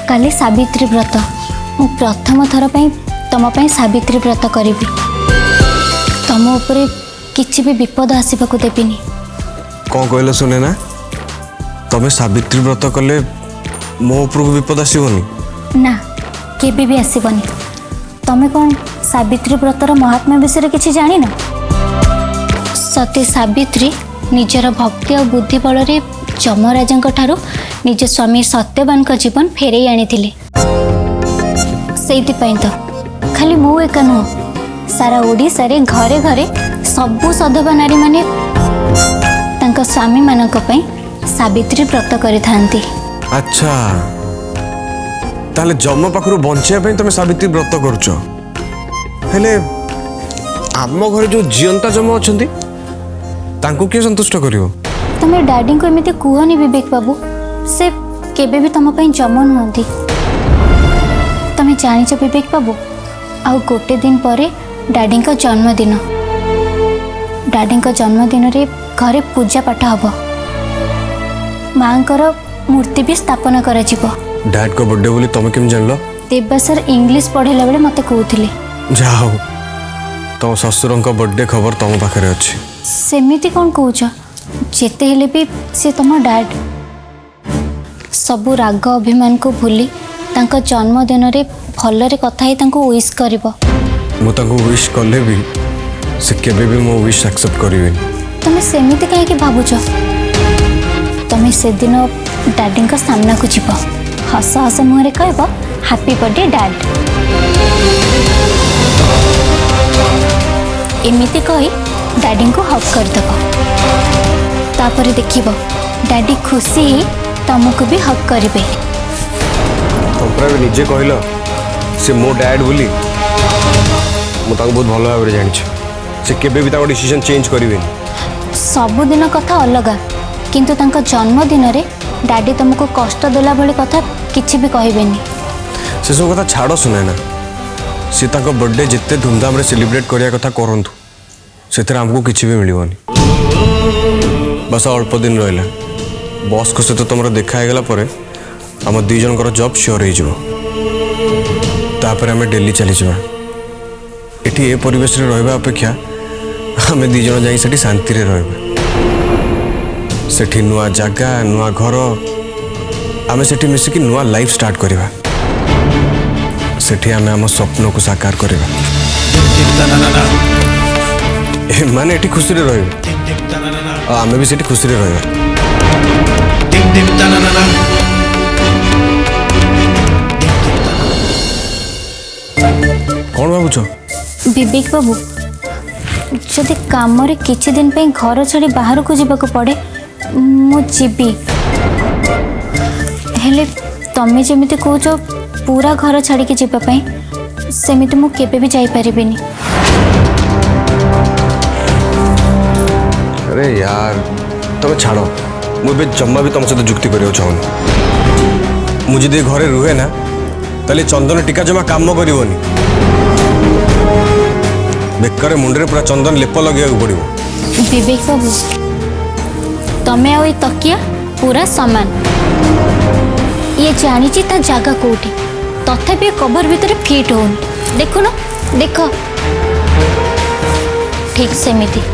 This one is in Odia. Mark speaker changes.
Speaker 1: କାଲି ସାବିତ୍ରୀ ବ୍ରତ। ମୁଁ ପ୍ରଥମ ଥର ପାଇଁ ତମ ପାଇଁ ସାବିତ୍ରୀ ବ୍ରତ କରିବି। ତମ ଉପରେ କିଛି ବି ବିପଦ ଆସିବାକୁ ଦେବିନି।
Speaker 2: କ'ଣ କହିଲ ସୁନେନା? ତମେ ସାବିତ୍ରୀ ବ୍ରତ କଲେ ମୋ ଉପରକୁ ବିପଦ ଆସିବନି?
Speaker 1: ନା, କେବେ ବି ଆସିବନି। ତମେ କ'ଣ ସାବିତ୍ରୀ ବ୍ରତର ମହାତ୍ମ୍ୟ ବିଷୟରେ କିଛି ଜାଣିନ? ସତୀ ସାବିତ୍ରୀ ନିଜର ଭକ୍ତି ଆଉ ବୁଦ୍ଧି ବଳରେ ଯମରାଜଙ୍କ ଠାରୁ ନିଜ ସ୍ୱାମୀ ସତ୍ୟବାନଙ୍କ ଜୀବନ ଫେରେଇ ଆଣିଥିଲେ। ସେଇଥିପାଇଁ ତ ଖାଲି ମୁଁ ଏକା ନୁହଁ, ସାରା ଓଡ଼ିଶାରେ ଘରେ ଘରେ ସବୁ ସଧବା ନାରୀମାନେ ତାଙ୍କ ସ୍ୱାମୀମାନଙ୍କ ପାଇଁ ସାବିତ୍ରୀ ବ୍ରତ କରିଥାନ୍ତି।
Speaker 2: ଆଚ୍ଛା, ତାହେଲେ ଯମ ପାଖରୁ ବଞ୍ଚିବା ପାଇଁ ତମେ ସାବିତ୍ରୀ ବ୍ରତ କରୁଛ। ହେଲେ ଆମ ଘରେ ଯୋଉ ଜିଅନ୍ତା ଯମ ଅଛନ୍ତି, ତାଙ୍କୁ କିଏ ସନ୍ତୁଷ୍ଟ କରିବ?
Speaker 1: ତମେ ଡାଡିଙ୍କୁ ଏମିତି କୁହନି ବିବେକ ବାବୁ, ସେ କେବେ ବି ତମ ପାଇଁ ଯମ ନୁହନ୍ତି। ତମେ ଜାଣିଛ ବିବେକ ବାବୁ, ଆଉ ଗୋଟେ ଦିନ ପରେ ଡାଡିଙ୍କ ଜନ୍ମଦିନ। ଡାଡିଙ୍କ ଜନ୍ମଦିନରେ ଘରେ ପୂଜା ପାଠ ହବ, ମାଙ୍କର ମୂର୍ତ୍ତି ବି ସ୍ଥାପନ କରାଯିବ।
Speaker 2: ଡ୍ୟାଡଙ୍କ ବର୍ଥଡେ ବୋଲି ତମେ କେମିତି ଜାଣିଲ?
Speaker 1: ଦେବା ସାର୍ ଇଂଲିଶ ପଢ଼େଇଲା ବେଳେ ମୋତେ କହୁଥିଲେ।
Speaker 2: ଯାହା ହଉ, ତମ ଶ୍ୱଶୁରଙ୍କ ବର୍ଥଡେ ଖବର ତମ ପାଖରେ ଅଛି।
Speaker 1: ସେମିତି କ'ଣ କହୁଛ? ଯେତେ ହେଲେ ବି ସେ ତମ ଡ୍ୟାଡ୍। ସବୁ ରାଗ ଅଭିମାନକୁ ଭୁଲି ତାଙ୍କ ଜନ୍ମଦିନରେ ଭଲରେ କଥା ହେଇ ତାଙ୍କୁ ୱିଶ୍ କରିବ।
Speaker 2: ମୁଁ ତାଙ୍କୁ ୱିଶ୍ କଲେ ବି ସେ କେବେ ବି ମୋ ୱିଶ୍ ଆକ୍ସେପ୍ଟ କରିବେନି।
Speaker 1: ତମେ ସେମିତି କାହିଁକି ଭାବୁଛ? ତମେ ସେଦିନ ଡାଡିଙ୍କ ସାମ୍ନାକୁ ଯିବ, ହସ ହସ ମୁହଁରେ କହିବ ହାପି ବର୍ଥଡେ ଡ୍ୟାଡ୍, ଏମିତି କହି ଡାଡିଙ୍କୁ ହଗ୍ କରିଦେବ। ତାପରେ ଦେଖିବ ଡାଡି ଖୁସି ହେଇ ତମକୁ ବି ହଗ୍ କରିବେ।
Speaker 2: ତମେ ପରା ଏବେ ନିଜେ କହିଲ ସେ ମୋ ଡ୍ୟାଡ୍ ବୋଲି। ମୁଁ ତାଙ୍କୁ ବହୁତ ଭଲ ଭାବରେ ଜାଣିଛି, ସେ କେବେ ବି ତାଙ୍କ ଡିସିଜନ୍ ଚେଞ୍ଜ କରିବେନି।
Speaker 1: ସବୁଦିନ କଥା ଅଲଗା, କିନ୍ତୁ ତାଙ୍କ ଜନ୍ମଦିନରେ ଡାଡି ତମକୁ କଷ୍ଟ ଦେଲା ଭଳି କଥା କିଛି ବି କହିବେନି।
Speaker 2: ସେସବୁ କଥା ଛାଡ଼ ସୁନୈନା, ସେ ତାଙ୍କ ବର୍ଥଡେ ଯେତେ ଧୁମଧାମରେ ସେଲିବ୍ରେଟ୍ କରିବା କଥା କରନ୍ତୁ, ସେଥିରେ ଆମକୁ କିଛି ବି ମିଳିବନି। ବାସ୍ ଆଉ ଅଳ୍ପ ଦିନ ରହିଲା, ବସ୍ଙ୍କ ସହିତ ତମର ଦେଖା ହେଇଗଲା ପରେ ଆମ ଦୁଇ ଜଣଙ୍କର ଜବ୍ ସିଓର ହେଇଯିବ। ତାପରେ ଆମେ ଡେଲି ଚାଲିଯିବା। ଏଠି ଏ ପରିବେଶରେ ରହିବା ଅପେକ୍ଷା ଆମେ ଦୁଇ ଜଣ ଯାଇ ସେଠି ଶାନ୍ତିରେ ରହିବା। ସେଠି ନୂଆ ଜାଗା, ନୂଆ ଘର, ଆମେ ସେଠି ମିଶିକି ନୂଆ ଲାଇଫ୍ ଷ୍ଟାର୍ଟ କରିବା। ସେଠି ଆମେ ଆମ ସ୍ୱପ୍ନକୁ ସାକାର କରିବା। ଏମାନେ ଏଠି ଖୁସିରେ ରହିବେ ଆଉ ଆମେ ବି ସେଠି ଖୁସିରେ ରହିବା। କ'ଣ ଭାବୁଛ?
Speaker 1: ବିବେକ ବାବୁ, ଯଦି କାମରେ କିଛି ଦିନ ପାଇଁ ଘର ଛାଡ଼ି ବାହାରକୁ ଯିବାକୁ ପଡ଼େ, ମୁଁ ଯିବି। ହେଲେ ତମେ ଯେମିତି କହୁଛ ପୁରା ଘର ଛାଡ଼ିକି ଯିବା ପାଇଁ, ସେମିତି ମୁଁ କେବେ ବି ଯାଇପାରିବିନି।
Speaker 2: ଆରେ ୟାର, ତମେ ଛାଡ଼, ମୁଁ ଏବେ ଜମା ବି ତମ ସହିତ ଯୁକ୍ତି କରିବାକୁ ଚାହୁଁନି। ମୁଁ ଯଦି ଏ ଘରେ ରୁହେ ନା, ତାହେଲେ ଚନ୍ଦନ ଟୀକା ଜମା କାମ କରିବନି। ବେକାରେ ମୁଣ୍ଡରେ ପୁରା ଚନ୍ଦନ ଲେପ ଲଗେଇବାକୁ ପଡ଼ିବ।
Speaker 1: ବିବେକ ବାବୁ, ତମେ ଆଉ ଏ ତକିଆ ପୁରା ସମାନ। ଇଏ ଜାଣିଛି ତା ଜାଗା କୋଉଠି, ତଥାପି ଏ କଭର ଭିତରେ ଫିଟ୍ ହଉନି। ଦେଖୁନ, ଦେଖ, ଠିକ୍ ସେମିତି।